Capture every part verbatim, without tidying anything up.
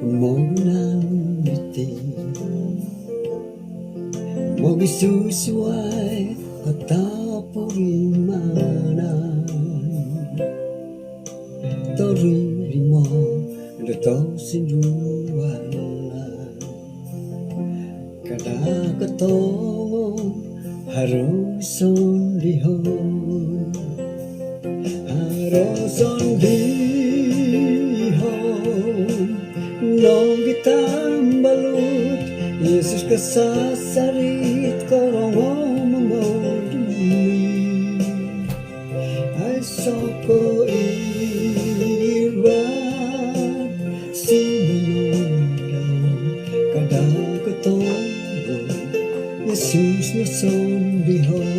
Monan diti mogisusuai katapuringanan torimo do tosindualan. Kada kotongo haro sondihon, haro sondihon nogi tambalut, Yesus kasasarit korongou momoduli. Aiso ko iwad sinonondau, kada kotongo Yesus no sondihon.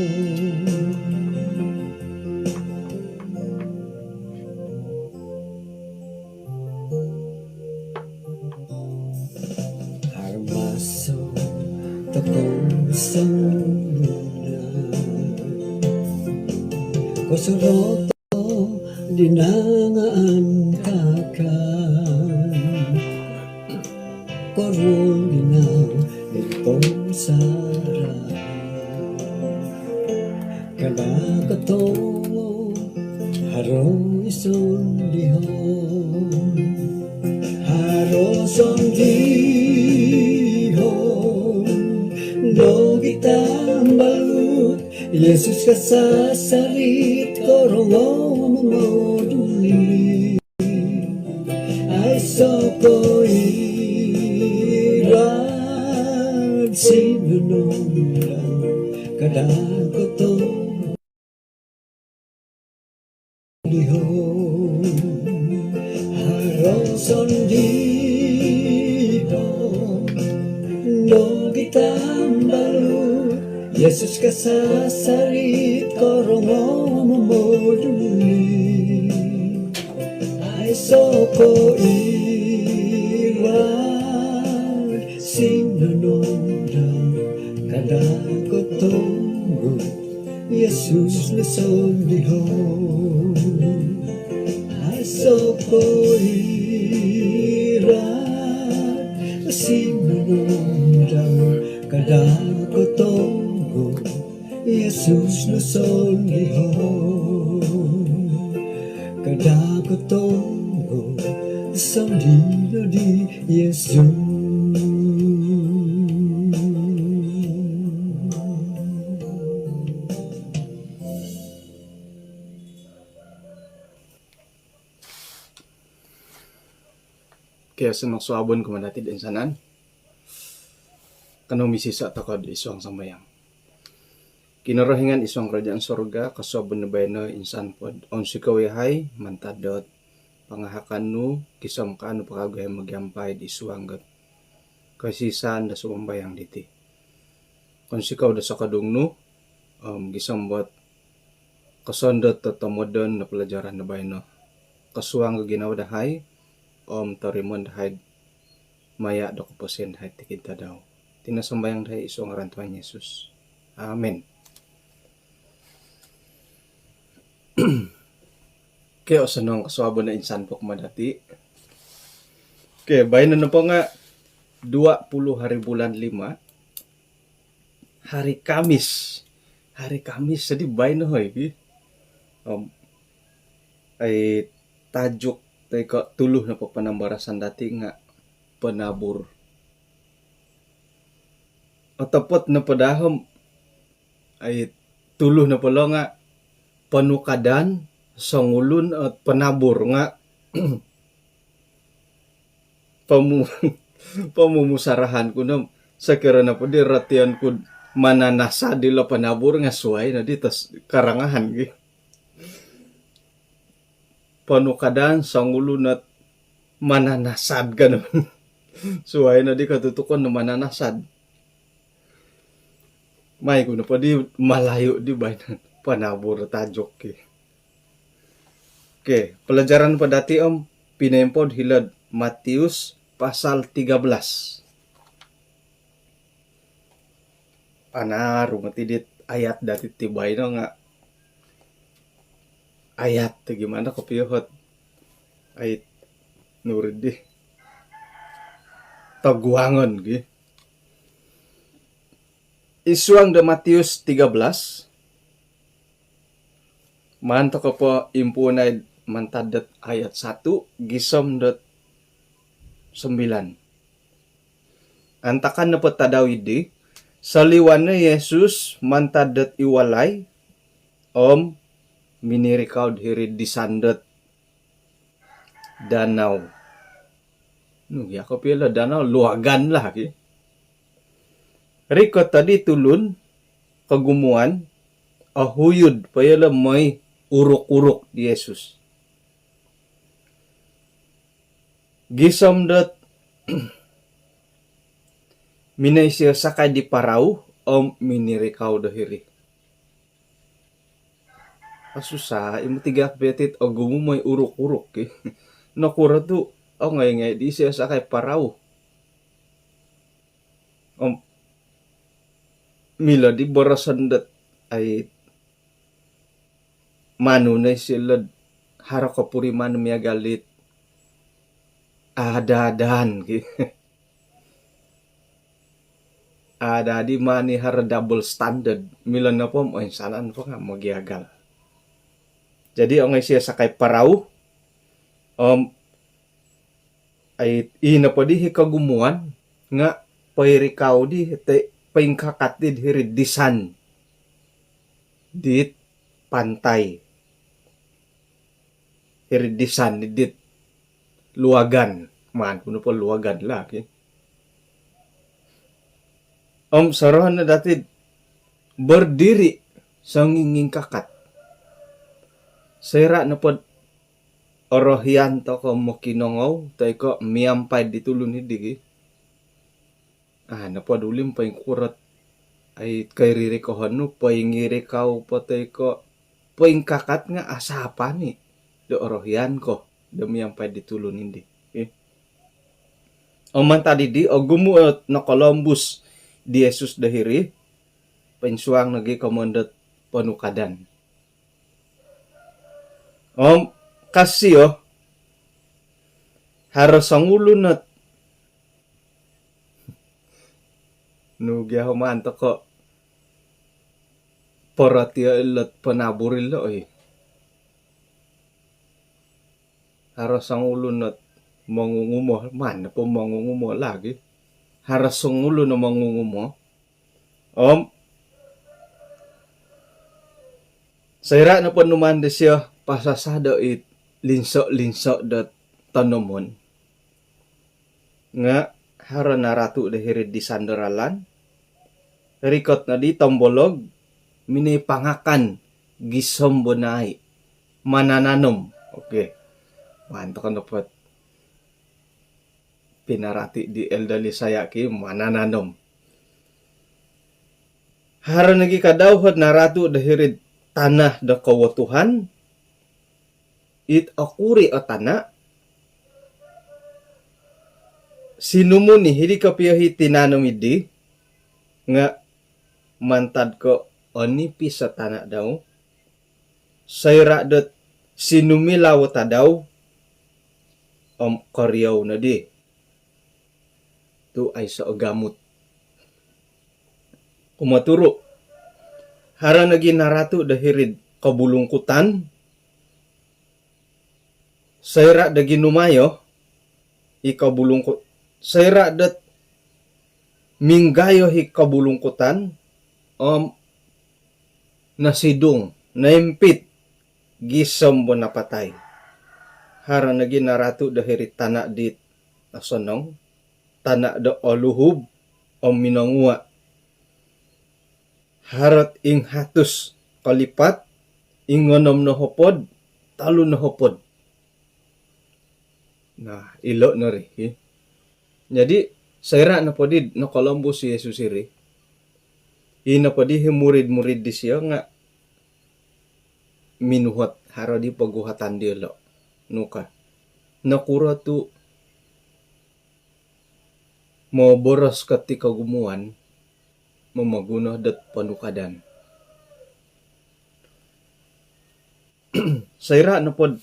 Haro maso tokou songulun kosoroto di nangaantakan, koruol ginau di pomusarahan. Kada kotongo haro sondihon, haro sondihon nogi tambalut, Yesus kasasarit korongou momoduli. Aiso ko iwad sinonondau, kada kotongo sondihon, haro sondihon nogi tambalut, Yesus kasasarit korongou momoduli. Aiso ko iwad sinonondau, kada kotongo Yesus no sondihon. Aiso ko iwad sinonondau, kada kotongo Yesus no sondihon. Kada kotongo sondihon di Yesus. Okey, osonong suabon kumaa dati toinsanan. Kanou misiso tokou id suang sambayang. Kinorohingan id suang kerajaan sorga, kosuabon do baino insan po do ounsikou yahai mantad dot pangarahan nu, gisom kaanu po kawagu yahai mogiampai id suang dot koisisan do sumambayang diti. Ounsikou do sokodung nu om gisom dot kosondot do tomodon do pelajaran do baino, kosuang do ginawo dahai om torimoon dahai maya do koposion dahai tikid tadau. Iti no sambayang dahai id suang ngaran Tuhan Yesus. Amin. Okey, osonong kosuabon do insan po kumaa dati. Okey, baino nopo nga dua puluh hari bulan lima, hari Khamis. Hari Khamis jadi baino, hoi, ki. Om, ai, tajuk toi ko tuluh nopo panambarasan dati nga penabur. Otopot nopo daa om, ai, tuluh nopo lo nga ponukadan songulun, eh, penabur nga pomu-, pomumusarahan ku no, sokiro nopo di ratian ku mananasad dilo penabur nga suai no di tos karangahan gi. Ponukadan songulun ot mananasad kan. Suai no di katutukon no mananasad. Mai ku nopo di Malayu di baino, penabur tajuk ki. Okey, pelajaran po dati om pinoimpod hilo'd Matius pasal tiga belas. Anaru moti dit ayat dati ti baino nga ayat ti gimana kopio ot ayat nuri di. toguangon gi. Id suang do Matius tiga belas, maan toko po impuunai mantad dot ayat satu gisom dot sembilan. Antakan nopo tadau idi, soliwan no i Yesus mantad dot id walai om minirikau hiri'd disan dot danau. Nu gia kopio ilo danau, luagan lah ki. Rikot odi tulun kogumuan, ohuyud po yolo moi uruk-uruk di Yesus. Gisom dot minoi isio sakai di parau om minirikau do hiri. Osusa i moti gia kopio iti, ogumu moi uruk-uruk ki. Nokuro tu ongoi ngai di isio sakai parau. Om milo di boroson dot ai manu no isio ilo'd haro kopuriman miagal dit ada-adaan ki. Ada di mani haro double standard. Milo nopo om oinsanan po nga mogiagal. Jadi ongoi isio sakai parau om ai, i nopo di hi kogumuan nga poirikau di te poingkakat di hiri'd disan dit pantai. Hiri'd disan dit luagan. Maan ku nopo luagan lah ki. Om sorohon no dati'd berdiri songingingkakat. Soira nopo'd orohian toko mokinongou toi ko miampai di tulun idi ki. Ah, nopo duli poingkuro ot ai koiririkohon nu, poingirikau po toi ko poingkakat nga asapani do orohian ko do miampai di tulun idi. Eh. Om mantad idi, ogumu ot nokolombus di Yesus do hiri, poinsuang nogi komoyon dot ponukadan. Om ka sio, haro songulun ot nu gia ho maan toko porotio ilot penabur ilo oi. Haro songulun ot mongungumo, maan nopo mongungumo lagi. Haro songulun ot mongungumo. Om soira nopo numaan disio pasasado it linso-linso dot tonomon, nga haro naratu do hiri'd disan do ralan, rikot nodi tombolog, minoi pangakan gisom bonai, manananom. Okey. Maan toko nopo ot pinarati di Elder Lisaya ki, manananom. Haro nogi ka dau ot naratu do hiri'd tana do kowotuhan, it okuri o tana, sinumuni hiri kopio hi tinanom idi, nga mantad ko onipis o tana dau, soira dot sinumilau o tadau om koriou nodi. Tu aiso o gamut. Kumoturu, haro nogi naratu do hiri'd kobulungkutan, soira do ginumayo i kobulungkut-, soira dot minggayo i kobulungkutan om nosidung, noimpit gisom bo napatai. Haro nogi naratu do hiri'd tana dit osonong, tana do oluhub om minongua. Haro ot ing hatus kolipat, ing onom nohopod, tolu nohopod. Nah, ilo no ri, hi. Jadi, soira nopo di nokolombus i Yesus iri, i nopo di hi murid-murid disio nga minuhot, haro di poguhatan diolo. Nu ka, nokuro tu moboros ko ti kogumuan momoguno dot ponukadan? Soira nopo'd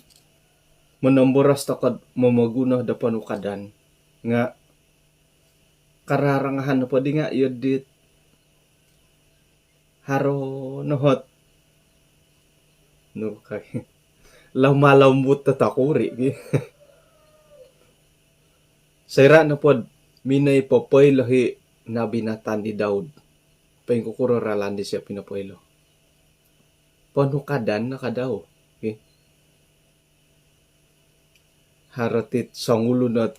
monomboros toko'd momoguno do ponukadan, nga kararangahan nopo di nga' iyo dit haro no hot nu kai, lamah lambut tatokuri' ki. Soira' nopod minoi popoilo hi Nabi Natan di Daud, poingkukuro ralan disio pinopoilo? Ponukadan no ka dau ki. Haro ti songulun ot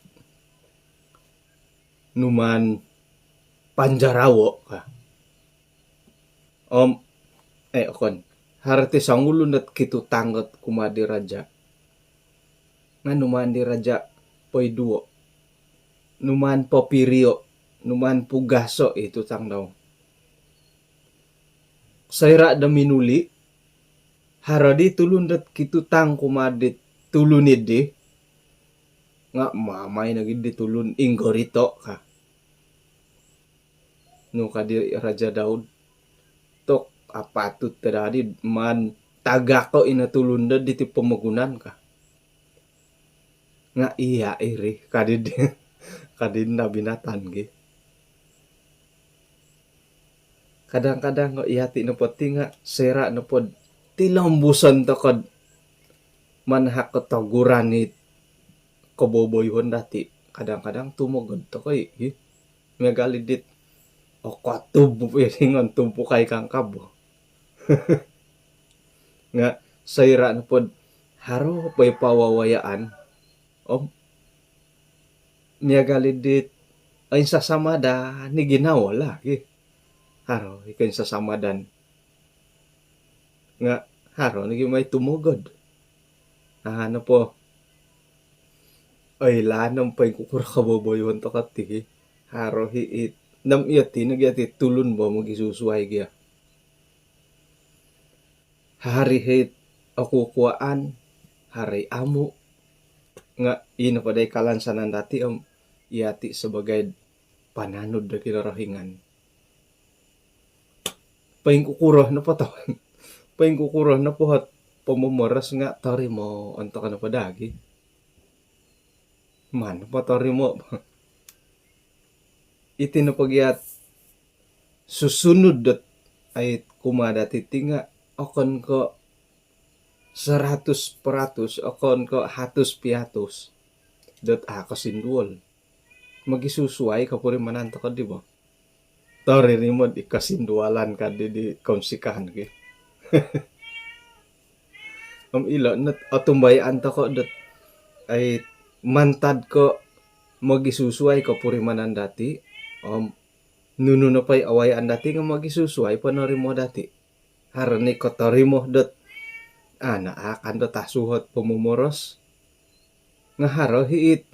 numaan panjarawo ka. Om, eh, okon. Haro ti songulun ot kitutang ot kumaa di raja'. Nga' numaan di raja' poiduo'. Numaan popirio'. Numaan pugaso' i tutang dau. Soira' do minuli', haro di tulun dot kitutang kumaa di tulun iddi, nga' mamai nogi di tulun inggorito' ka. Nu ka di Raja Daud, tok apatut tadadi maan tagako' ino tulun do diti pomogunan ka. Nga' iya' iri, kadi di, kadi Nabi Natan gi. Kadang-kadang ko' iyati' nopo ti nga' soira' nopod tilombuson toko'd manahak kotoguran i koboboyuhon dati', kadang-kadang tumogod toko' i' gi. Miagal i dit okotub i ringon tumpukai kangkab. Nga' soira' nopod haro po i pawawayaan om miagal i dit oinsasamadan i ginawo lah gi. Haro i koinsasamadan. Nga' haro nogi mai tumogod. Aa, nopo oilaan om poingkukuro koboboyuhon toko' ti gi. Haro hi it, nam iyo ti nogi ati tulun bo mogisusuai gia. Haro hi it okukuaan, haro i amu'. Nga' ino po dai kalansanan dati' om iyati' sabagai pananud do Kinorohingan. Poingkukuro nopo to, poingkukuro nopo hot pomomoros nga' torimoon toko' nopo daa gi. Maan nopo torimo'. Iti nopo gia't susunud dot ai kumaa dati' ti nga' okon ko' seratus peratus, okon ko' hatus piatus dot a' kosinduol. Mogisusuai kopurimanan toko' di bo. Toririmo'd i kosinduolan kadi di kounsikaan ki. Om ilo' not otumbayaan toko' dot ai mantad ko' mogisusuai kopurimanan dati' om nunu nopo i awayaan dati' nga' mogisusuai ponorimo dati'. Haro ni kotorimo dot ana' akan dot asuhot pomomoros. Nga' haro hi it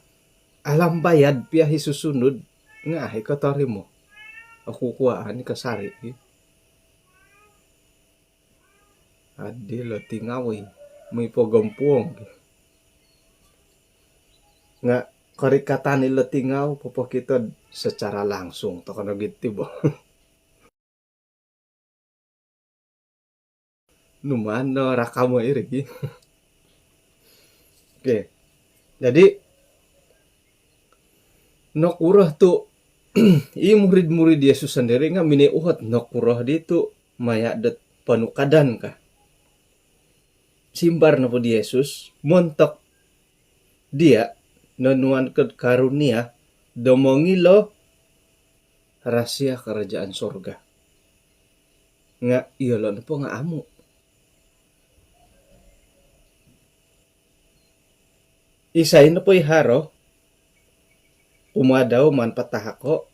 alambayad pia hi susunud nga' ahi kotorimo. Okukuaan i kasari' hi. Addi lo tingau i moi pogompuong. Nga' korikatan ilo tingau popokito'd secara langsung toko' nogi ti bo. Numaan no rakamo iri gi. Okey. Jadi nokuro tu' i murid-murid Yesus sondiri' nga' minoi uhot nokuro di tu' maya' dot ponukadan ka. Simbar nopo di Yesus, montok diya' nonuan ko'd karunia do mongilo rahasia karajaan sorga. Nga' iyolo' nopo nga' amu'. Isai nopo i haro kumaa dau maan patahako'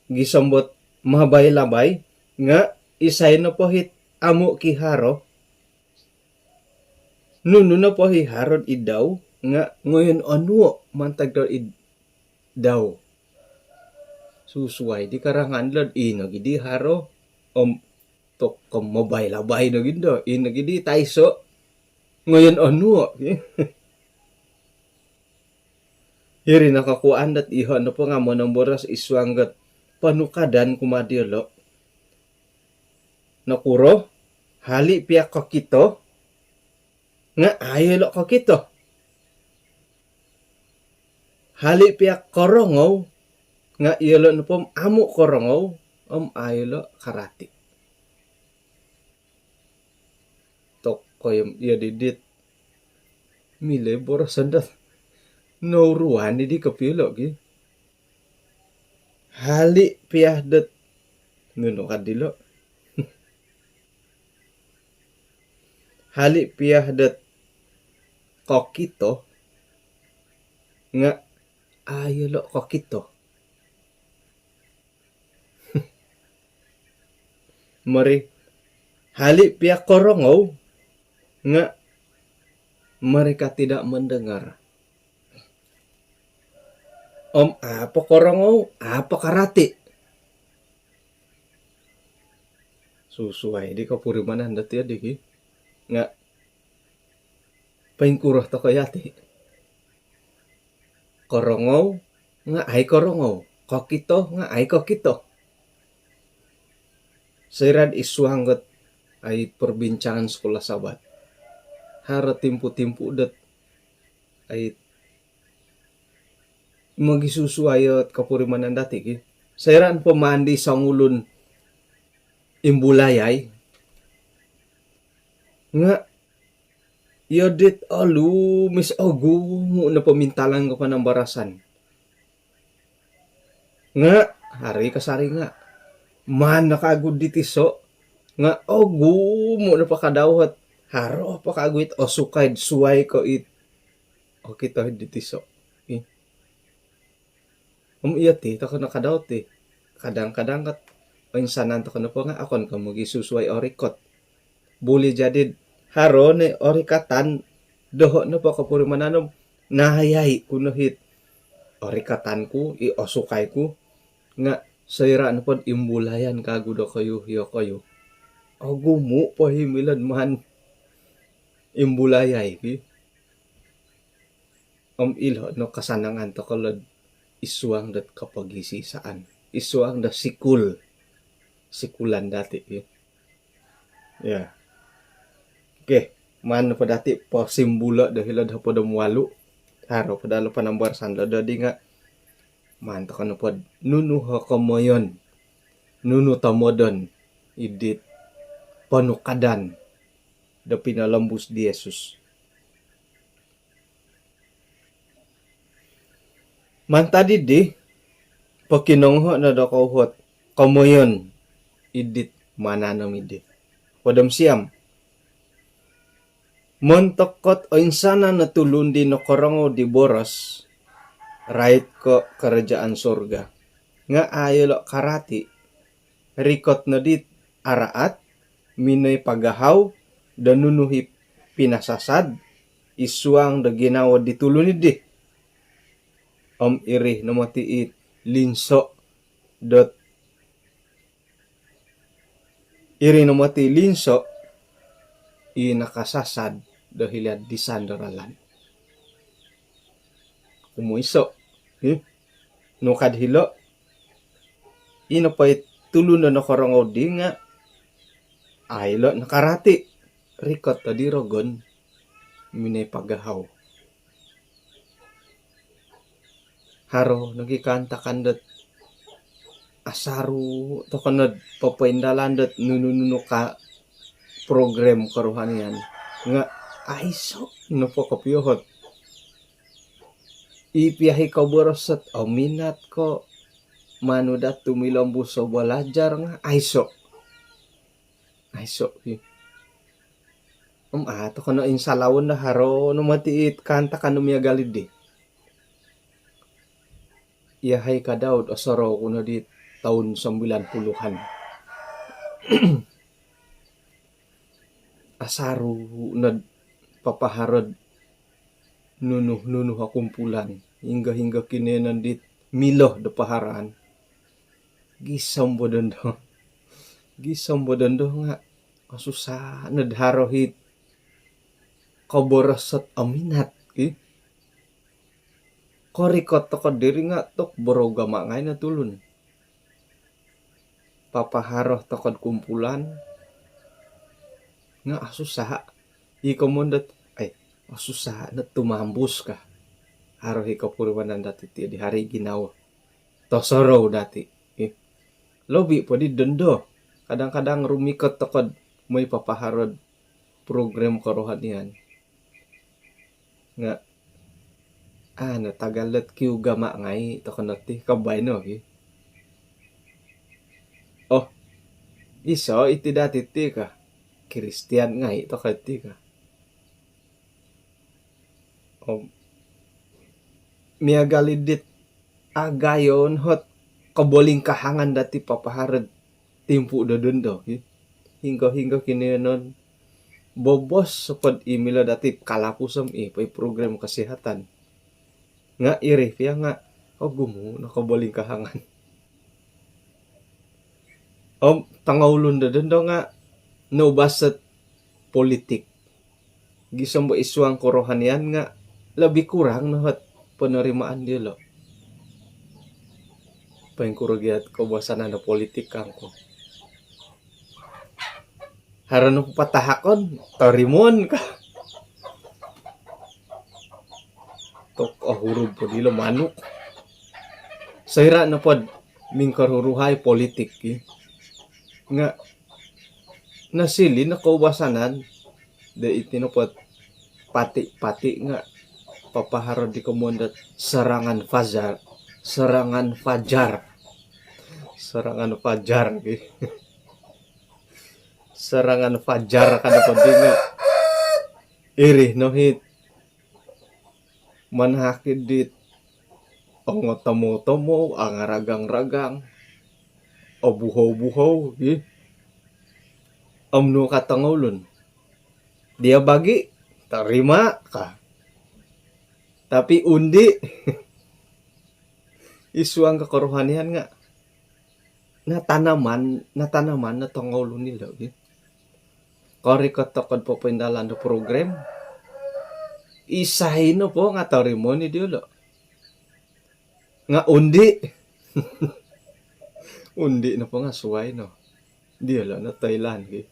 gisom dot mabai-labai, nga' isai nopo hit amu' ki haro, nunu nopo hi haro'd id dau nga' ngoyon onuo' mantad do id dau. Susuai di karangan lo'd ino gi di haro om toko' mabai-labai nogi do, ino gi di taiso' ngoyon onuo'. Hiri no kokuaan dot iho' nopo nga' monomboros id suang dot ponukadan kumaa diyolo'. Nokuro, hali' pia kokito nga' a' iyolo' kokito. Hali' pia korongou Nga' iyolo' nopo om amu' korongou om a' iyolo' karati'. Tokoi om iyo di dit milo i boroson dot nouruan i di kopio ilo' gi. Hali' piya dot nunu kad dilo'. Hali' piya dot kokito nga' a' iyolo' kokito. Mari hali' piya korongou nga' mereka tidak mendengar. Om a' po korongou, a' po karati'. Susuwai di kopurimanan dot iyo di gi. Nga' poingkuro toko' yati'? Korongou nga' ai korongou, kokito nga' ai kokito. Soira'd isuang got ai perbincangan sekolah Sabat, haro timpu-timpu dot ai mogisusuai ot kopurimanan dati' ki. Soira' nopo maan di songulun imbulayai nga' iyo dit olumis, ogumu' no pomintalang ko panambarasan. Nga' haro i kasari nga' maan no kagu di tiso' nga' ogumu' no po kadau ot haro po kagu it osukai'd suwai ko it okito di tiso'. Ih. Om iyo ti toko' no kadau ti. Kadang-kadang kat oinsanan toko' nopo nga' okon ko mogisusuai orikot. Buli jadi'd haro no orikatan doho' nopo kopurimanan om nayai ku no hit orikatan ku, i osukai ku. Nga' soira' nopod imbulayan kagu dokoyu, iyokoyu, ogumu' po i milo'd maan imbulayai ki. Om ilo' no kasanangan toko' lo'd isuang dot kopogisisaan, isuang do sikul, sikulan dati' ki. Ya. Okey, maan nopo dati' posimbulo' do hilo'd hopod om walu'. Haro po daa lo panambarasan lo dodi nga' maan toko' nopod nunu o komoyon, nunu tomodon i dit ponukadan do pinolombus di Yesus. Mantad iddi, pokinongoho' no dokoyu ot komoyon i dit mananom iddi. Hopod om siam. Montok ot oinsanan o tulun di nokorongou di boros, rait ko' karajaan surga. Nga' a' iyolo' karati', rikot noddi it araat, minoi pagahau do nunu i pinasasad isuang do ginawo di tulun iddi. Om iri no moti i linso' dot, iri no moti i linso' i nakasasad do hili'd disan do ralan. Kumoiso', hi. Nu kad hilo', ino po i tulun do nokorongou di nga' a' ilo' nakarati', rikot oddi rogon, minoi pagahau. Haro nogi kaantakan dot asaru' toko' nod popoindalan dot nunu-nunu ka program kerohanian nga' aiso' nopo kopio ot i piya i koboros ot ominat ko' manu dot tumilombus o balajar nga' aiso'. Aiso' i. Om a' toko' no insalawon do haro no moti i kaantakan do miagal iddi. Iyahai kadau'd osorou ku noddi toun sembilan puluhan. Asaru' nod papaharo'd nunu-nunu o kumpulan, hinggo-hinggo kinoiyonon dit milo do paharaan. Gisom bo dondo. Gisom bo dondo nga' osusa' nod haro hit koboros ot ominat ki. Korikot toko' diri nga' tok borougama' ngai' no tulun. Papaharo toko'd kumpulan nga' osusa'. I komoyon dot, ai, osusa' no tumambus ka. Haro i kopurimanan dati' ti di haro i ginawo. tosorou dati'. Ih. Lobi' po di dondo. Kadang-kadang rumikot toko'd moi papaharo'd program kerohanian. Nga', ah, na tagal dot kiugama' ngai' toko' no ti, ka baino ki. Oh, iso iti dati' ti ka. Kristian ngai' toko' ti ka. Om miagal i dit agayo no hot kobolingkahangan dati' papaharo'd timpu' do dondo ki. Hinggo-hinggo kinoiyonon, bobos sopod i milo dati' kalapus om i po i program kesihatan. Nga' iri pia nga' ogumu' no kobolingkahangan. Om tongoulun do dondo nga' noubas ot politik. Gisom bo id suang kerohanian nga' lebih kurang no hot penerimaan diyolo'. Poingkuro gia ot koubasanan do politik kangku. Haro no patahakon, torimoon ka. Tok, oh, hurub po dilo manuk. Soira' nopod mingkoruruhai politik ki. Nga' nosiliu no koubasanan do iti nopo pati-pati nga' papaharo di komoyon dot serangan fajar. Serangan fajar. Serangan fajar ki. Serangan fajar kada po di nga' iri no hit manahak i dit ongotomou-tomou, angaragang-ragang, obuhou-buhou, ih. Om nu ka tongoulun? Dia bagi, terima ka. Tapi undi, id suang kerohanian nga' natanaman, natanaman no tongoulun ilo' gi. Korikot toko'd popoindalan do program, isai nopo nga' torimoon i diyolo'. Nga' undi, undi nopo nga' suwai no. Diyolo' no toilaan ki.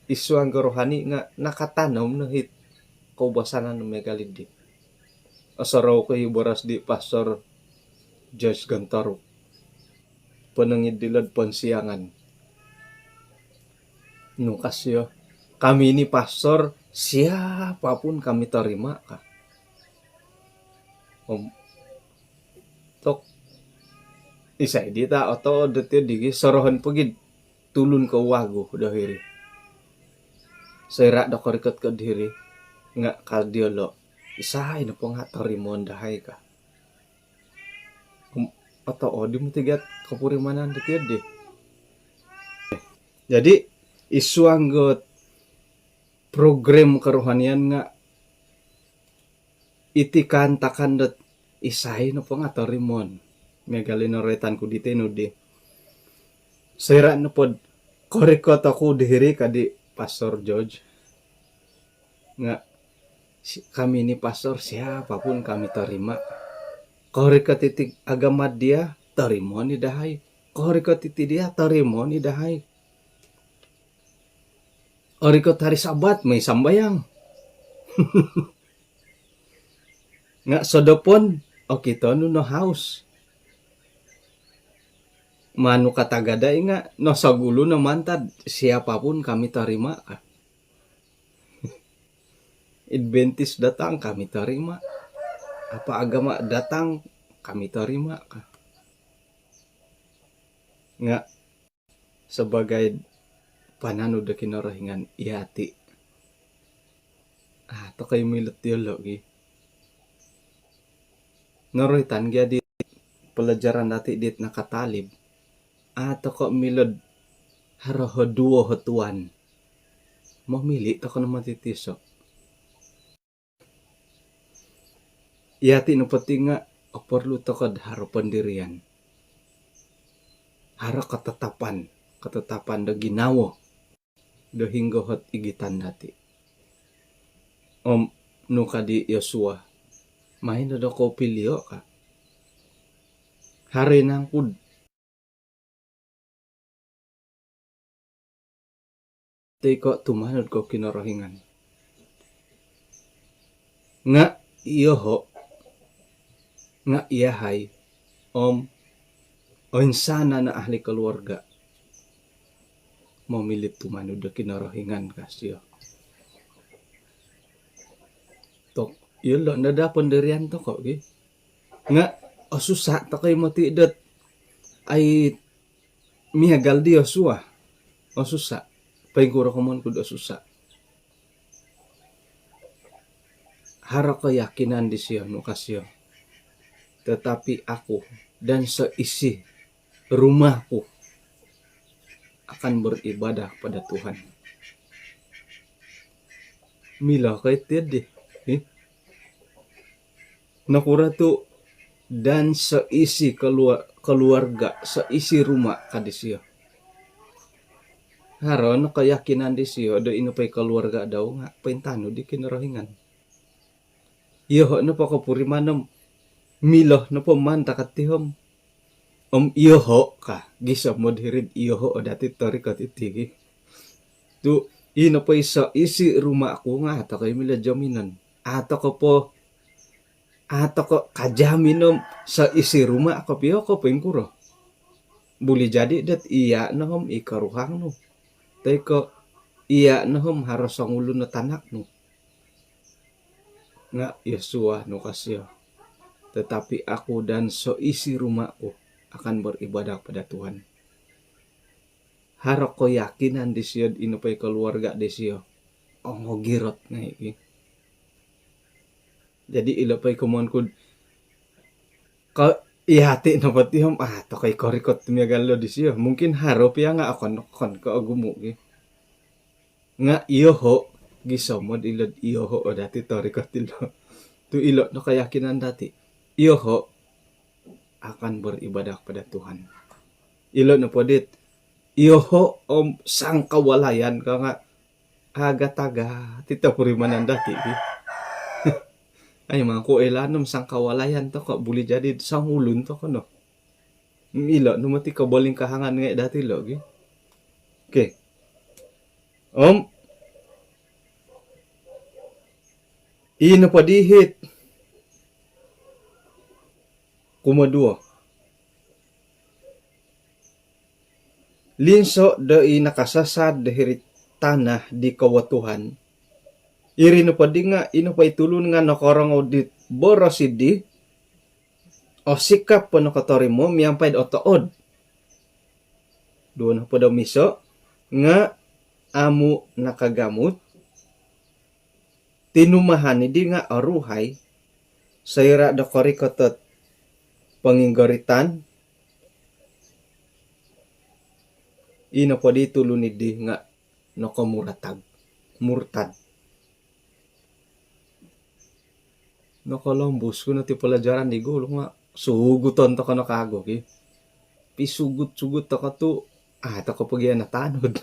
Id suang kerohani nga' nakatanom no hit koubasanan miagal iddi. Osorou ku i boros di Pastor George Gontoruk. Ponong id dilo'd ponsiangan. Nu ka sio, "Kami ini pastor, siapa pun kami terima," ka. Om tok, isai di ta' otood dot iyo digi, sorohon pogi'd tulun ko wagu do hiri. Soira' do korikot ko'd hiri nga' ka diyolo', "Isai nopo nga' torimoon dahai," ka. Om otood i moti gia ot kopurimanan dot iyo di. Jadi id suang dot program kerohanian nga' iti kaantakan dot isai nopo nga' torimoon. Miagal i noroitan ku di tinu di, soira' nopod korikot oku di hiri ka di Pastor George nga', si-, "Kami ini pastor, siapa pun kami terima." Korikot iti agama dia, torimoon i dahai. Korikot iti dia, torimoon i dahai. Orikot hari Sabat, moi sambayang. Nga' sodopon, okito nu no haus. Manu katagadai nga' nosogulu no mantad, "Siapa pun kami terima," ka. "Adventist datang, kami terima. Apa agama datang, kami terima," ka. Nga' sabagai pananud do Kinorohingan iyati', ah, tokoi milo' diyolo' gi. Noroitan gia di pelajaran dati' dit nakatalib, ah, toko' milo'd haro ho duo ho tuan. Momili' toko' no moti tiso'. Iyati' nopo ti nga' oporlu toko'd haro pendirian. Haro ketetapan, ketetapan do ginawo do hinggo hot igitan dati'. Om nu ka di Yosua, "Maan no dokou pilio'," ka. "Haro i nangku'd toi ko' tumanud ko Kinorohingan?" Nga' iyoho', nga' iyahai, om oinsanan o ahli keluarga momili tumanud do Kinorohingan ka sio. Tok, iyolo' no daa pendirian toko' gi. Nga' osusa' toko' i moti' dot ai miagal di Yosua. Osusa'. Poingkuro komoyon ku'd osusa'? Haro keyakinan disio, nu ka sio, "Tetapi aku dan seisi rumahku akan beribadah pada Tuhan." Milo ko iti di? Hi? Nokuro tu' "dan seisi kelua-, keluarga, seisi rumah" ka disio? Haro no keyakinan disio do ino po i keluarga dau nga' pointanud di Kinorohingan. Iyoho' nopo kopuriman om milo nopo maan toko' ti om, om iyoho' ka, gisom od hiri'd iyoho' o dati' torikot iti gi. Tu' ino po i seisi rumahku nga' a' toko' i milo jaminan. A' toko' po, a' toko' kajamin om seisi rumah kopio ko' poingkuro. Buli jadi dot iya' no om i koruhang nu, toi ko' iya' no om haro songulun o tanak nu. Nga' Yosua, nu ka sio, "Tetapi aku dan seisi rumahku akan beribadah pada Tuhan." Haro keyakinan disio, ino po i keluarga disio ongogirot ngai' ki. Jadi ilo po i komoyon ku'd ko' iyati' nopo ti om a' toko' i korikot miagal do disio. Mungkin haro pia nga' okon, okon ko' ogumu' ki. Nga' iyoho', gisom od ilo'd iyoho' o dati' torikot ilo. Tu' ilo no keyakinan dati'. Iyoho' akan beribadah pada Tuhan. Ilo nopo dit iyoho' om sangkawalayan ka nga' agat-agat i topurimanan dati' ki. Ai mangku ilaan om sangkawalayan toko', buli jadi songulun toko' no. Ilo no moti kobolingkahangan ngai' dati' lo gi. Okey. Om ino po di hit kumoduo, linso' do i nakasasad do hiri'd tana' di kowotuhan. Iri nopo di nga' ino po i tulun nga' nokorongou dit boros iddi, osikap po nokotorimo miampai'd otood. Duo nohopod om iso' nga' amu' nakagamut, tinumahan iddi nga' oruhai soira' do korikot ot ponginggoritan. Ii nopo di tulun iddi nga' nokomuratag, murtad. Nokolombus ku no ti pelajaran di gulu nga' suguton toko' no kagu ki. Pisugut-sugut toko' tu' a' toko' pogi ana tanud.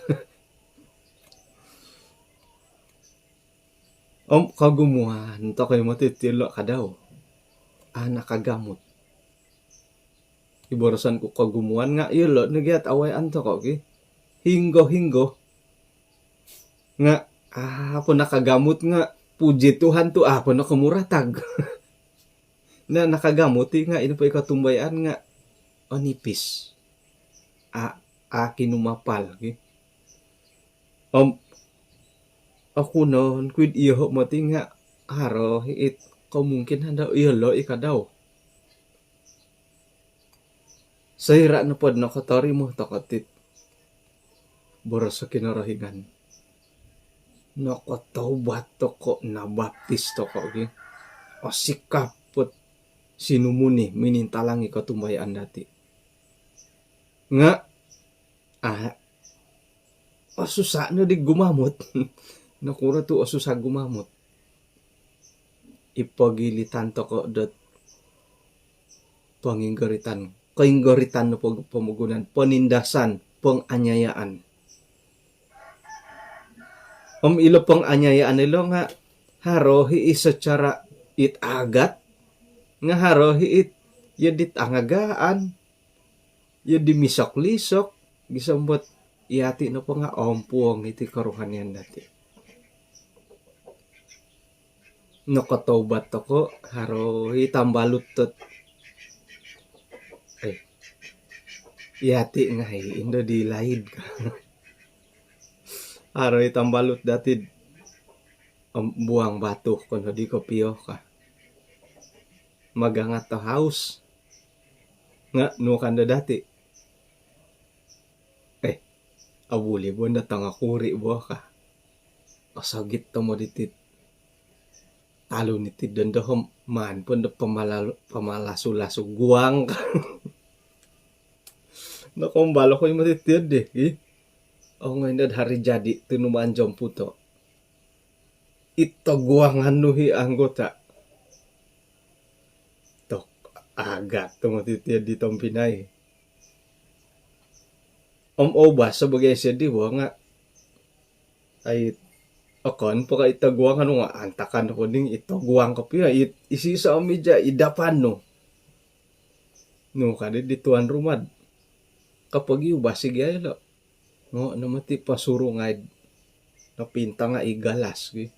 Om kogumuan toko' i moti ti lo' kadau. A' nakagamut. I boroson ku kogumuan nga' iyolo' no gia't awayaan toko' ki. Hinggo-hinggo. Nga' a' po nakagamut nga' puji Tuhan tu' a' po nokomuratag. Na, nakagamut i nga' ino po i kotumbayaan nga' onipis. A', a' kinumapal ki. Om oku noon kui'd iyoho' moti nga' haro i' it kemungkinan do iyolo' i' kadau. Soira' nopod nokotorimo toko' tit boros o Kinorohingan, nokotaubat toko', nabaptis toko' ki, osikap ot sinumuni minintalang i kotumbayaan dati'. Nga' a' osusa' noddi gumamut. Nokuro tu' osusa' gumamut? I pogilitan toko' dot ponginggoritan, koinggoritan nopo pomogunan, penindasan, penganiayaan. Om ilo penganiayaan ilo nga' haro i' i secara it agat, nga' haro i' it iyo dit angagaan, iyo di misok-lisok, gisom dot iyati' nopo nga' ompuong iti kerohanian dati'. Nokotaubat toko', haro i' tambalut dot, eh, Iyati' ngai' indo di laid ka. Haro i tambalut dati'd, om, buang batu ko nodi kopio ka. Magangat do haus. Nga' nu kando dati', eh, obuli bo ndo tongokuri' bo ka. Osogit tomod iti talun iti dondo, om maan po ndo pamalasu-lasu guang ka. Nokombal oku i moti tiyo di, ih. Ongoi nod hari jadi tu nu manjom puto. Ito guangan nu hi anggota. Tok, agat tu moti tiyo di tompinai. Om oubas sabagai sedi bo nga', ai, okon po ka ito guangan nu nga' antakan ko ding ito guang kopio, i, isiso om ija i dapan nu. Nu kadi di tuan ruma'd kapagiubas i gia ilo'. Ngo' no moti pasurungai'd nopintanga' i galas gi.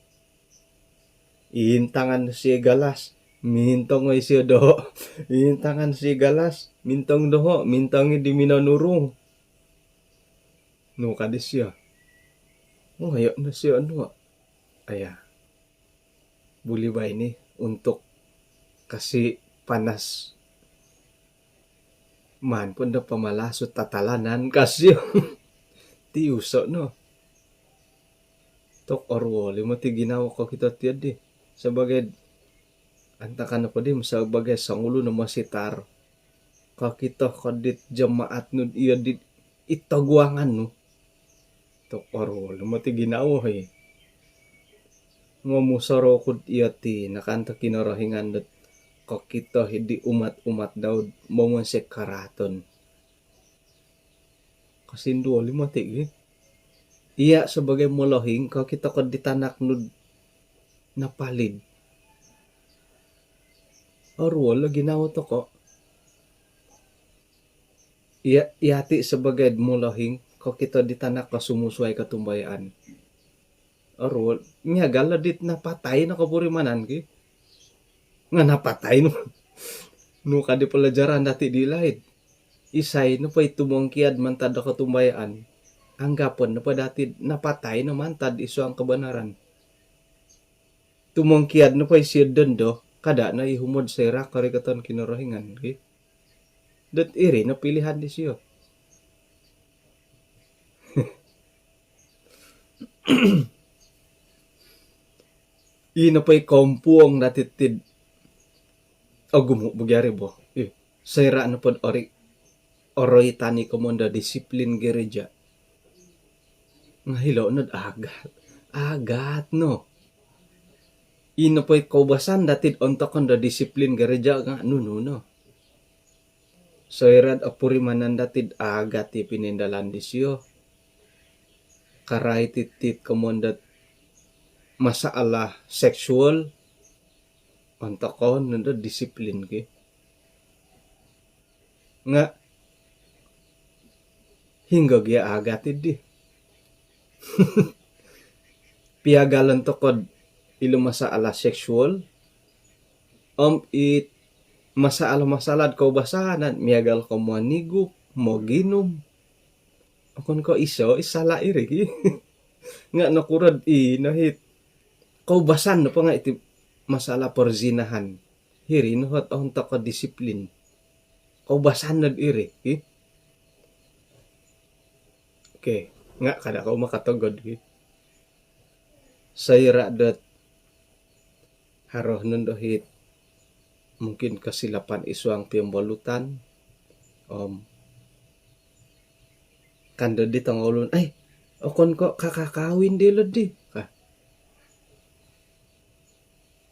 Iintangan sio i galas, mintong oi sio doho'. Iintangan sio i galas, mintong doho', mintong i di minonurung. Nu kadi sio. Ngoyo' no sio nu. Aya. Buli bai ni untuk kasi panas. Maan po ndo pamalasu tatalanan ka sio. Ti uso' no. Tok oruol i moti ginawo kokito tiyo di. Sabagai, antakan nopo di, sabagai songulun o mositar. Kokito ko dit jemaat nu iyo dit ito guangan nu. Tok oruol i moti ginawo hi. Ngomusorou ku'd iyo ti nakanto Kinorohingan dot kokito hi di umat-umat dau'd momonsoi karaaton. Kosinduol i moti gi. Iya' sabagai molohing kokito ko di tanak nu'd napalid. Oruol o ginawo toko'. Iya', iyati' sabagai molohing kokito di tanak ko sumusuai kotumbayaan. Oruol, miagal o dit napatai no kopurimanan ki. Nga' napatai no. Nu kadi pelajaran dati' di laid. Isai nopo i tumongkiad mantad do kotumbayaan, anggapon nopo dati'd napatai no mantad id suang kabanaran. Tumongkiad nopo i sio dondo, kada' no i humod soira' korikoton Kinorohingan ki. Dot iri no pilihan disio. Ii nopo i kompuong dati' tid ogumu' bo gia ri bo. Ih, soira' nopod ori, oroitan i komon do disiplin gereja. Nga' hilo' nod agat. Agat no. Ii nopo i koubasan dati'd ontokon do disiplin gereja nga' nunu no. Soira'd opurimanan dati'd agat i pinindalan disio. Karai titi'd komon dot masalah seksual, ontokon nondo disiplin ki. Nga' hinggo gia agat iddi. Piagalon toko'd ilo masalah seksual, om i masalah-masalah'd koubasanan, miagal ko' monigup, moginum. Okon ko' iso i sala' iri ki. Nga' nokuro'd ino hi koubasan nopo nga' iti masalah perzinahan. Hiri no hot ontok ko' disiplin. Koubasan nod iri ki. Okey, nga' kada' kou makatogod ki. Soira' dot haro nondo hit mungkin kesilapan id suang piombolutan, om kan doddi tongoulun, "Ai, okon ko' kakakawin diyolo'ddi," ka.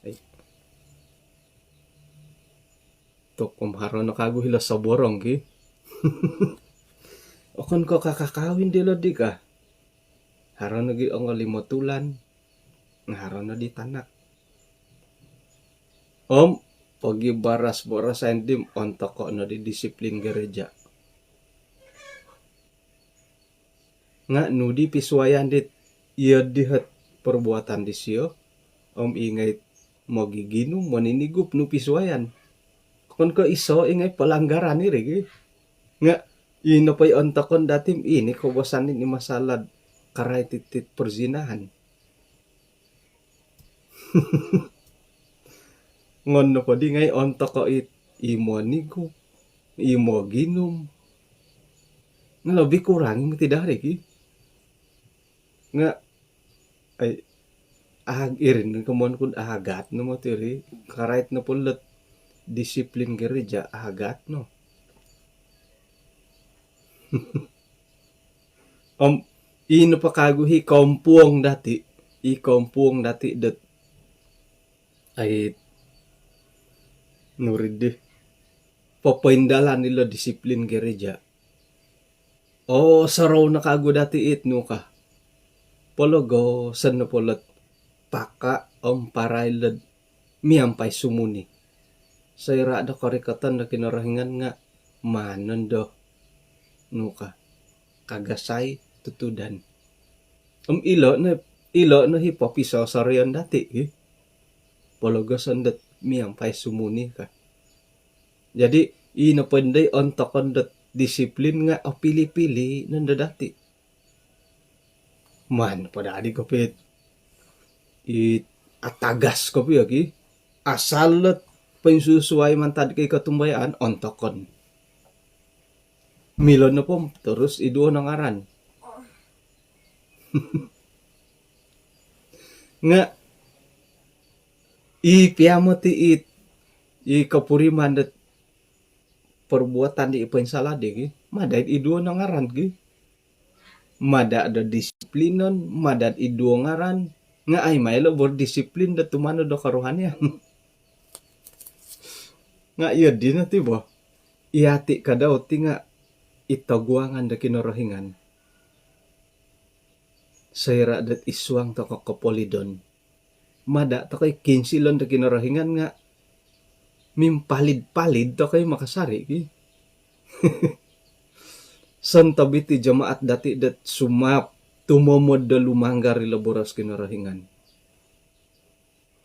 Ai. Tok om haro no kagu hilo soborong ki. "Okon ko' kakakawin diyolo'ddi," ka. Haro nogi ongo limo tulan, nga' haro noddi tanak. Om pogibaras-barasan di om ontoko' noddi disiplin gereja. Nga' nuddi pisuayan dit iyo'ddi hot perbuatan disio, om ingai't mogiginum, moninigup, nu pisuayan. Okon ko' iso' ingai't pelanggaran iri ki. Nga' Ino po i ontokon dati, ino koubasanan i masalah karait iti perzinahan. Ngon nopo di ngai' ontoko' it, i monigup, i moginum. Nga' lebih kurang moti dari ki. Nga' ai, ag-, iri no komoyon ku'd agat no moti iri, karait nopo lot disiplin gereja agat no. Om ino po kagu i kompuong dati, i kompuong dati dot ai nuri di popoindalan ilo disiplin gereja. Oo, sorou no kagu dati it nu ka. Pologoson nopo lot paka' om parai lo'd miampai sumuni. Soira' do korikoton do Kinorohingan nga' maan nondo nu ka, kagasai tutudan. Om ilo' no, ilo' no i popisosorion dati' i pologoson dot miampai sumuni ka. Jadi ino po ndo i ontokon dot disiplin nga' opili-pili nondo dati'. Maan po dadi kopio it atagas kopio ki. Asal lot poinsusuai mantad ko i kotumbayaan, ontokon. Milo nopo terus iduo no ngaran. Nga' i pia moti it, i kopuriman dot perbuatan di poinsalah di ki, mada' iduo no ngaran ki. Mada' do disiplinon, mada' iduo ngaran, nga' ai mailo berdisiplin do tumanud do kerohanian. Nga' iyo dino ti bo, iyati' kadau ti nga' i toguangan do Kinorohingan. Soira' dot isuang toko' kopolidon, mada' toko' i kinsilon do Kinorohingan nga' mimpalid-palid toko' i makasari' ki. Sontob iti jemaat dati' dot sumap tumomod do lumanggar ilo boros Kinorohingan.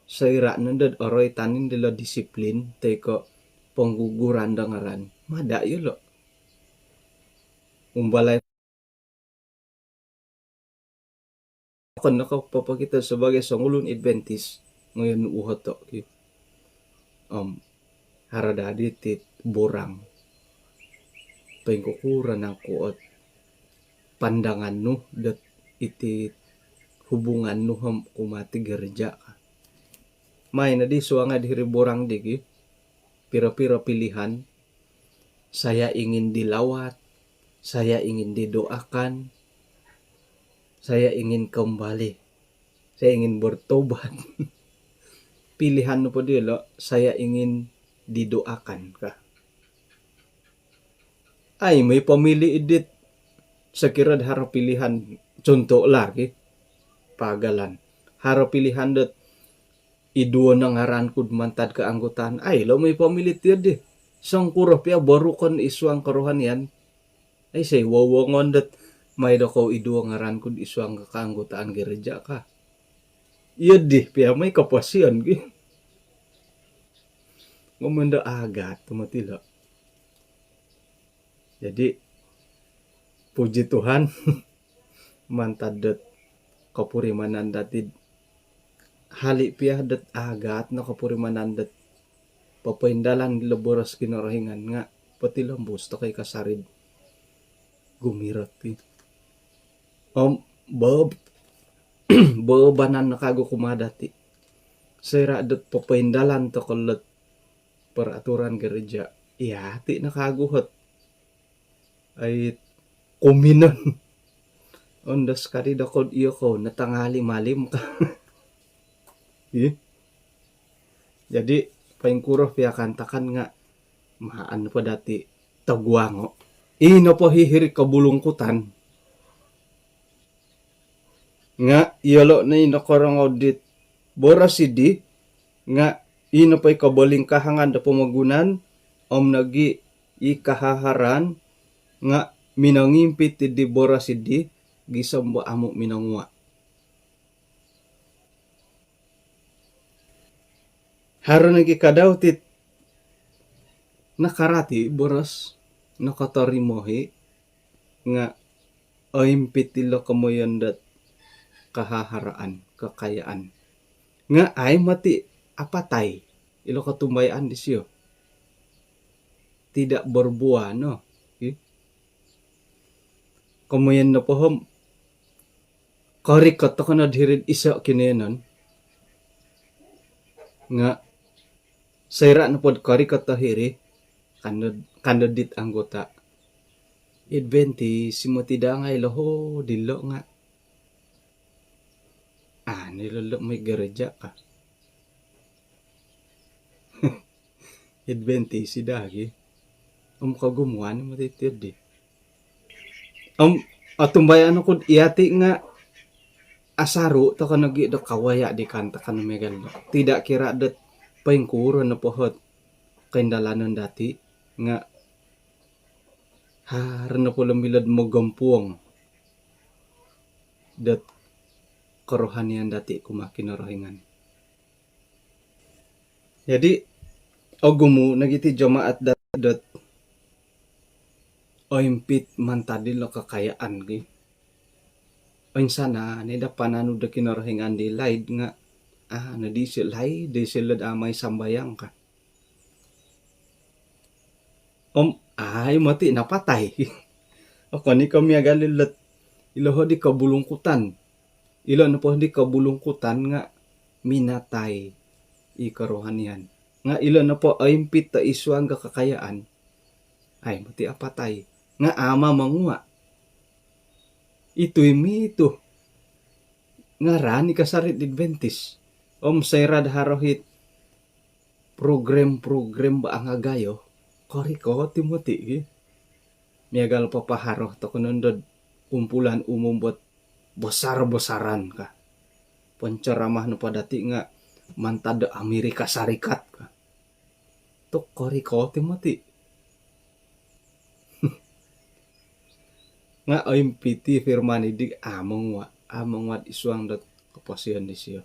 Soira' nondod oroitan ilo disiplin toi ko' pengguguran do ngaran, mada' iyolo'. Umbalai okon no ko' popokito sebagai songulun Adventist ngoyon uhoto' ki. Om haro dadi ti borang. Poingkukuro nangku ot pandangan nu dot iti hubungan nu om kumaa ti gereja ka. Mai nodi suangai di hiri borang di ki, piro-piro pilihan, saya ingin dilawat, saya ingin didoakan, saya ingin kembali, saya ingin bertobat. Pilihan nopo dilo, saya ingin didoakan ka. Ai moi pomili' idit, sokiro do haro pilihan, contoh lah ki, paagalan. Haro pilihan dot iduo no ngaran ku'd mantad keanggotaan. Ai lo moi pomili' tiyo di. Songkuro pia borukon isuang kerohanian, ai sai wowongon dot mai dokou iduo ngaran ku'd isuang keanggotaan gereja ka. Iyo di pia moi koposion ki. Ngomondo agat tu moti lo. Jadi puji Tuhan, mantad dot kopurimanan dati'd hali' pia dot agat no kopurimanan dot popoindalan dilo boros Kinorohingan nga' potilombus toko' i kasari'd gumirot i. Om bo- boobanan no kagu kumaa dati'. Soira' dot popoindalan toko' lot peraturan gereja, iyati' no kagu ot ai kuminon. Ondos kadi doko'd iyokou no tangalim-alim ka. Ih. Jadi poingkuro pia kaantakan nga' maan po dati' toguango'. Ino po hihiri kobulungkutan. Nga' iyolo' no i nokorongou dit boros iddi, nga' i nopo i kobolingkahangan do pomogunan om nogi' i kahaharaan nga' minongimpit iddi boros iddi gisom do amu' minongua'. Haro nogi' kadau tit nakarati' boros, nokotorimo i', nga' oimpit ilo komoyon dot kahaharaan, kakayaan. Nga' ai moti apatai ilo kotumbayaan disio. Tidak berbuah no. Komoyon nopo om korikot toko nod hiri'd iso' kinoiyonon. Nga' soira' nopod korikot o hiri, kando, kando dit anggota, Adventist i moti daa ngai' ilo ho dilo' nga' aa no ilo lo' moi gereja' ka. Adventist i daa gi. Om kogumuan i moti tiyo di. Om otumbayaan oku'd iyati' nga' asaru' toko nogi' do kawaya' di kaantakan miagal do. Tidak kira dot poingkuro nopo hot koindalanon dati' nga' haro nopo lo milo'd mogompuong dot korohanian dati' kumaa Kinorohingan. Jadi ogumu' nogi' ti jemaat dati' dot oimpit mantad ilo kakayaan ki. Oinsanan i daa pananud do Kinorohingan di laid nga' aa no di isio, laid di isio lo'd amai sambayang ka. Om ai moti napatai. Okon i ko' miagal ilo' ilo ho di kobulungkutan. Ilo nopo di kobulungkutan nga' minatai i korohanian. Nga' ilo nopo oimpit do id suang do kakayaan, ai moti apatai. Nga' ama' mongua'. Itu i mitu ngaran i kasari' Adventist. Om soira'd haro hit program-program ba angagayo, korikot i moti ki. Miagal papaharo toko nondo kumpulan umum bot besar-besaran ka. Penceramah nopo dati' nga' mantad do Amerika Serikat ka. Tu' korikot i moti. Nga' oimpit i firman di, aa mongua', aa mongua' id suang dot koposion disio.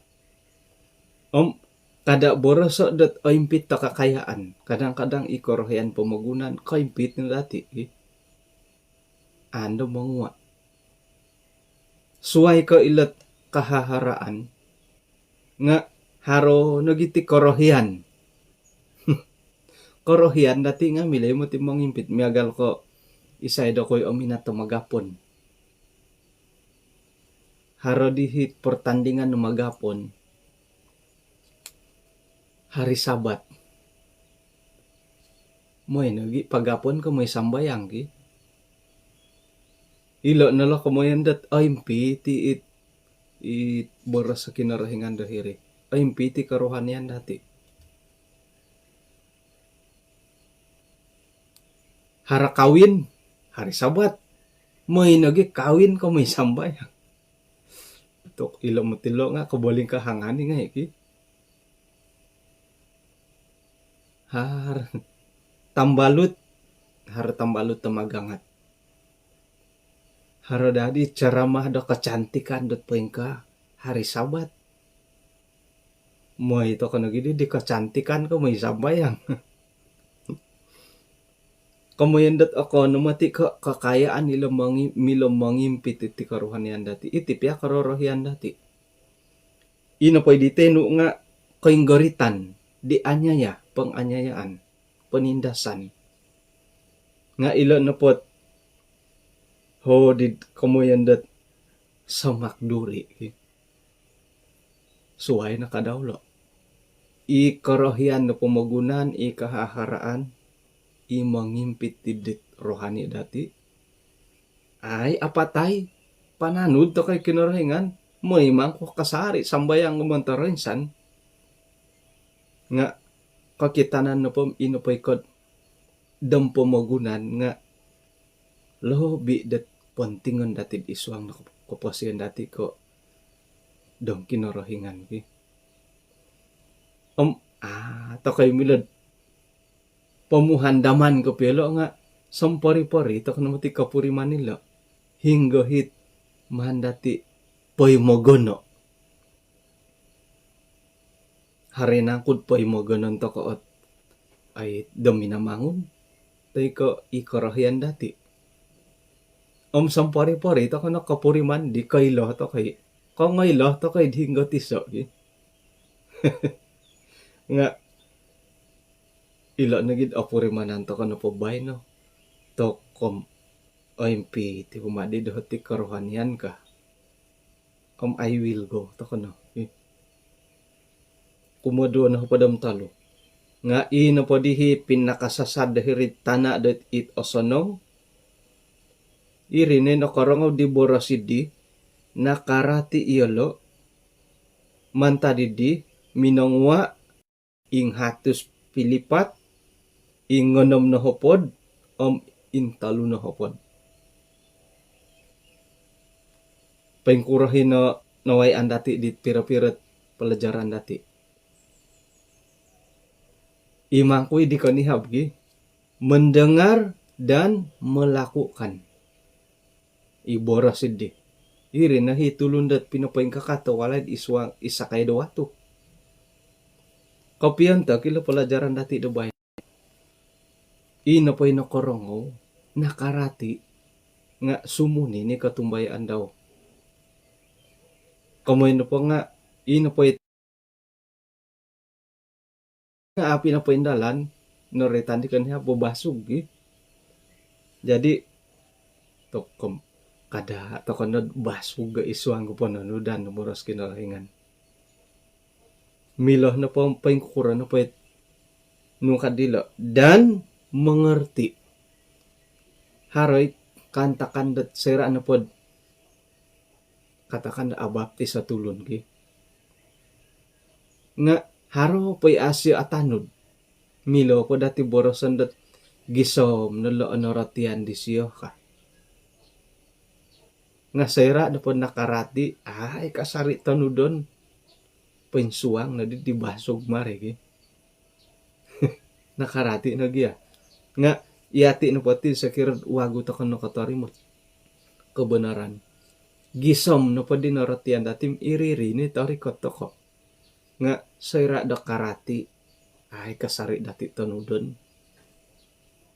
Om kada' boroso' dot oimpit do kakayaan. Kadang-kadang i korohian pomogunan koimpit no dati' ki. Ando mongua'. Suwai ko' ilot kahaharaan nga' haro nogi ti korohian. Korohian dati' nga' milo i moti mongimpit miagal ko' isai dokoi o minat do magapon. Haro di hit pertandingan do magapon hari Sabat. Moi nogi' pagapon ko moi sambayang ki. Ilo' no lo komoyon dot oimpit i it, it boros o Kinorohingan do hiri. Oimpit i korohanian dati'. Haro kawin hari Sabat. Moi nogi' kawin ko moi sambayang. Tu' ilo' moti lo' nga' kobolingkahangan i ngai' ki. Har tambalut, haro tambalut do magangat. Haro dadi ceramah do kecantikan dot poingkaa hari Sabat. Moi toko nogi di, di kecantikan ko moi sambayang. Komoyon dot okon no moti ko' kakayaan ilo mongi-, milo mongimpit iti korohanian dati'. Iti pia kororohian dati'. Ino poi di tenu nga' koinggoritan, dianiaya, penganiayaan, penindasan. Nga' ilo' nopo ot hodi komoyon dot somak duri ki. Suwai no kadau lo'. I korohian do pomogunan, i kahaharaan, i mongimpit id dit rohani dati'. Ai apatai, pananud toko i Kinorohingan, moi mangku kasari' sambayang montor insan. Nga' kokitanan nopo, ino poi ko'd dom pomogunan nga' lobi dot pontingon dati' id suang no koposion dati' ko' dong Kinorohingan ki. Om aa toko i milo'd pomuhandaman kopio lo' nga' sompori-pori toko no moti kopuriman ilo'. Hinggo hit maan dati' poimogono'. Haro nangku'd poimogonon toko ot ai do Minamangun toi ko' i korohian dati'. Om sompori-pori toko no kopuriman di koilo toko i. Kongoilo toko i di hinggo tiso i. Nga' ilo' nogi'd opurimanan toko nopo baino. Tokom oimpi ti humadi doho' ti korohanian ka. Om I will go toko no. Kumoduo nohopod om tolu. Nga' i nopo dihi pinakasasad do hiri'd tana' dot it osonong. Iri no i nokorongou di boros iddi, nakarati iyolo', mantad iddi, minongua', ing hatus pilipat, ing onom nohopod, om ing tolu nohopod. Poingkuro hino nawayaan dati' di piro-piro't palajaran dati'. Imangkui di konihab gi, mendengar dan melakukan. I boros iddi. Iri no hi tulun dot pinopoingkakat do walai'd isuang isakai do watu. Kopiontok ilo palajaran dati' do baino. I nopo i nokorongou, nakarati, nga' sumuni ni kotumbayaan dau. Komoi nopo nga', i nopo i nga' api' nopo indalan, noroitan di konihab bobasug gi. Jadi, tokom, kada' toko nod basug ga isuang go pononudan do boros Kinorohingan. Milo nopo poingkukuro nopo it nungkad dilo', dan mengerti. Haro i kaantakan dot soira' nopod katakan do abaptis o tulun ki. Nga' haro po i a' sio atanud. Milo po dati boroson dot gisom no lo' onorotian disio ka. Nga' soira' nopo nakarati, ai kasari' tonudon. Poinsuang noddi di basug mari ki. Nakarati' nogi' a. Nga' iyati' nopo ti sokiro wagu toko' nokotorimo't kobonaran. Gisom nopo di norotian dati' iri-iri ni torikot toko'. Nga' soira' do karati', ai kasari' dati' tonudon.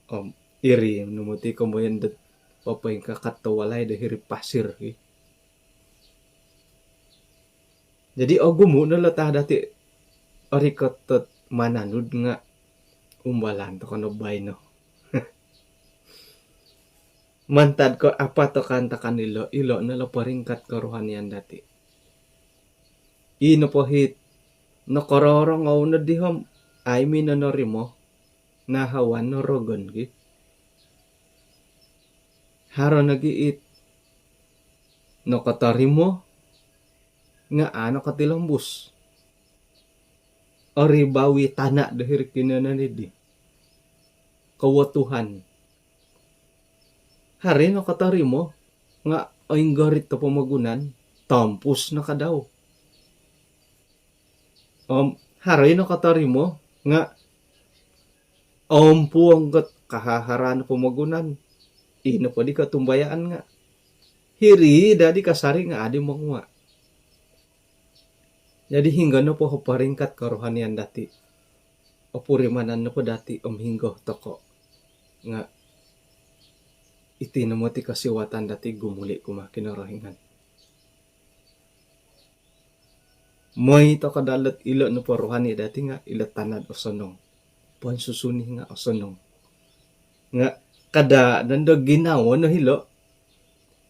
Om iri no moti komoyon dot popoingkakat do walai do hiri' pasir ki. Jadi ogumu' no lo' ta dati' orikot dot mananud nga' umbalan toko' no baino. Mantad ko' apat o kaantakan ilo', ilo' no lo' poringkat korohanian dati'. I nopo hit nokororongou noddi om ai minonorimo, nahawan no rogon ki. Haro nogi' it nokotorimo nga' a' nokotilombus. Oribawi tana' do hiri' kinoiyonon iddi. Kowotuhan. Haro i nokotorimo nga' oinggorit o pomogunan, tompus no kadau. Om haro i nokotorimo nga' ompuong got kahaharaan o pomogunan. Ino poddi kotumbayaan nga' hiri' daddi kasari' nga' addi mongua'. Jadi hinggo nopo o poringkat korohanian dati', opurimanan nopo dati' om hinggo toko' nga' iti no moti kosiwatan dati' gumuli' kumaa Kinorohingan. Moi toko' daa lo't ilo' nopo rohani dati' nga' ilo' tana'd osonong. Poinsusuni nga' osonong. Nga' kada' nondo ginawo no hilo'.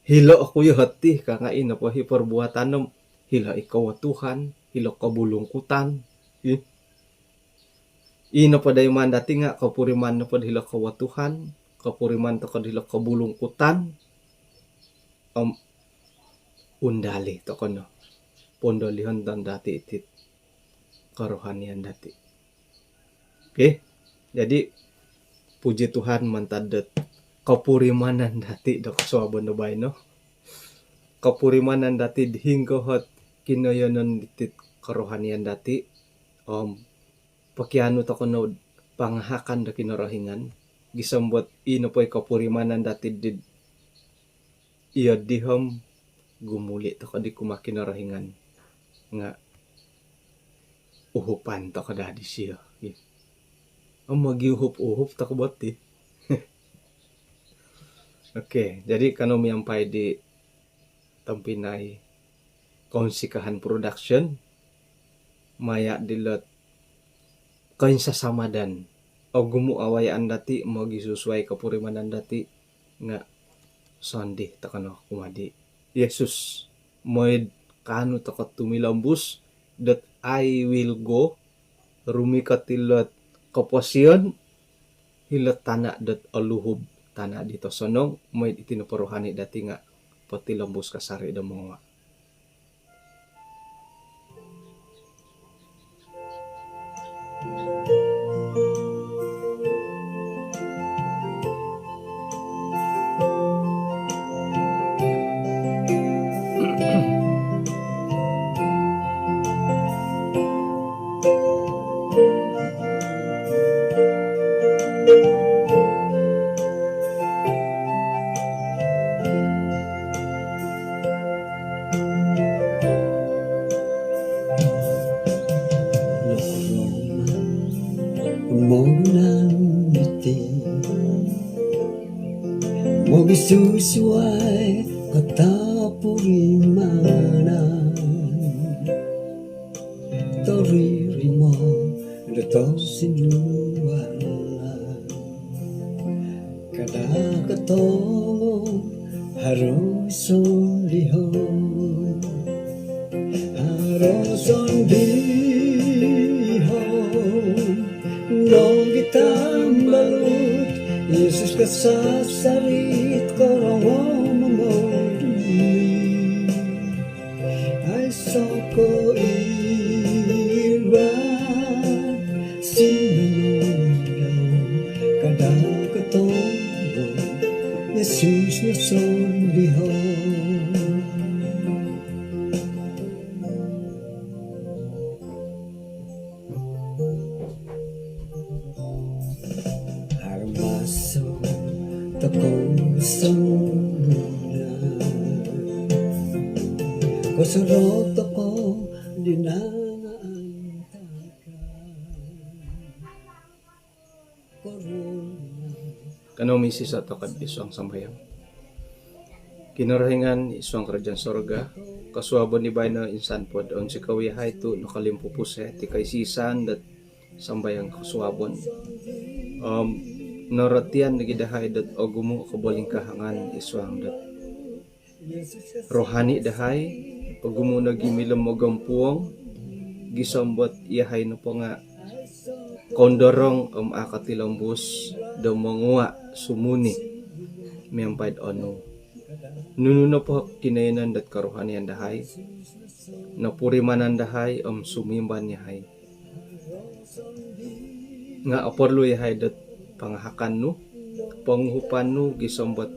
Hilo' oku iyo hoti ka nga' ino po hi perbuatan om hilo' i kowotuhan, hilo' kobulungkutan. Ih. Ino po dai maan dati' nga' kopuriman nopo'd hilo' kowotuhan, kopuriman toko'd hilo' kobulungkutan. Om undali toko' no. Pondolihon toko' dati' iti't korohanian dati'. Okey. Jadi puji Tuhan mantad dot kopurimanan dati' do kosuabon do baino. Kopurimanan dati'd hinggo hot kinoiyonon diti't korohanian dati'. Om pokianu toko' no'd pangahakan do Kinorohingan. Gisom bot ino po i kopurimanan dati'd did iyo ddi om gumuli' toko' di kumaa Kinorohingan nga' uhupan toko' daa disio. Om mogiuhup-uhup toko' boti. Okey, jadi kanou miampai di tompinai Kounsikahan Production maya' dilot koinsasamadan. Ogumu' awayaan dati', mogisusuai kopurimanan dati', nga' sondii toko' no kumaa di Yesus. Moi'd kaanu toko' tumilombus dot "I will go", rumikot ilot koposion, ilot tana' dot oluhub, tana' dit osonong, moi'd iti nopo rohani dati' nga' potilombus kasari' do monguwa'. Mogisusuai kopurimanan, toririmo do tosindualan. Kada' kotongo haro sondihon, haro sondihon nogi tambalut. Yesus kasasari' korongou momoli. Aiso' ko' iwal sinonondau, kada' kotongo Yesus no sondihon. Haro maso toko' songunan, kosorou toko' di nangaan takan. Kanou misisa' toko' id suang sambayang. Kinorohingan id suang karajaan sorga, kosuabon di baino insan pod onsikou iyahai tu' nokolimpupus iyahai ti koisisan dot sambayang kosuabon. Om norotian nogi' dahai dot ogumu' kobolingkahangan id suang dot rohani dahai, ogumu' nogi' milo mogompuong, gisom dot iyahai nopo nga' koundorong om a' kotilombus do monguwa' sumuni miampai'd onu. Nunu nopo kinoiyonon dot korohanian dahai, nopurimanan dahai om sumimban iyahai nga' oporlu iyahai dot pangahakan nu, ponguhupan nu gisom dot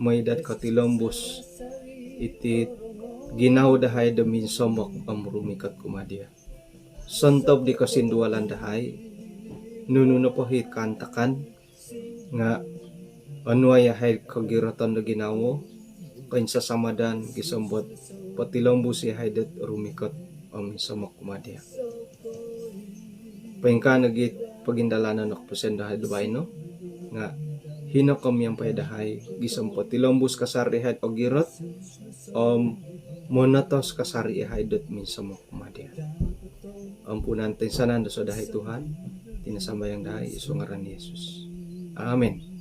moi dot kotilombus iti ginawo dahai do minsomok om rumikot kumaa dia'. Sontob di kosindualan dahai, nunu nopo i kaantakan nga' onuai iyahai kogiroton do ginawo, koinsasamadan gisom dot potilombus iyahai dot rumikot om minsomok kumaa dia'. Poingkaa nogi' pogindalanon o koposion dahai do baino nga' hino ko miampai dahai gisom potilombus kasari' iyahai'd ogirot om monotos kasari' iyahai dot minsomok kumaa dia'. Ampunan toinsanan dosa dahai Tuhan, iti no sambayang dahai id suang ngaran Yesus. Amin.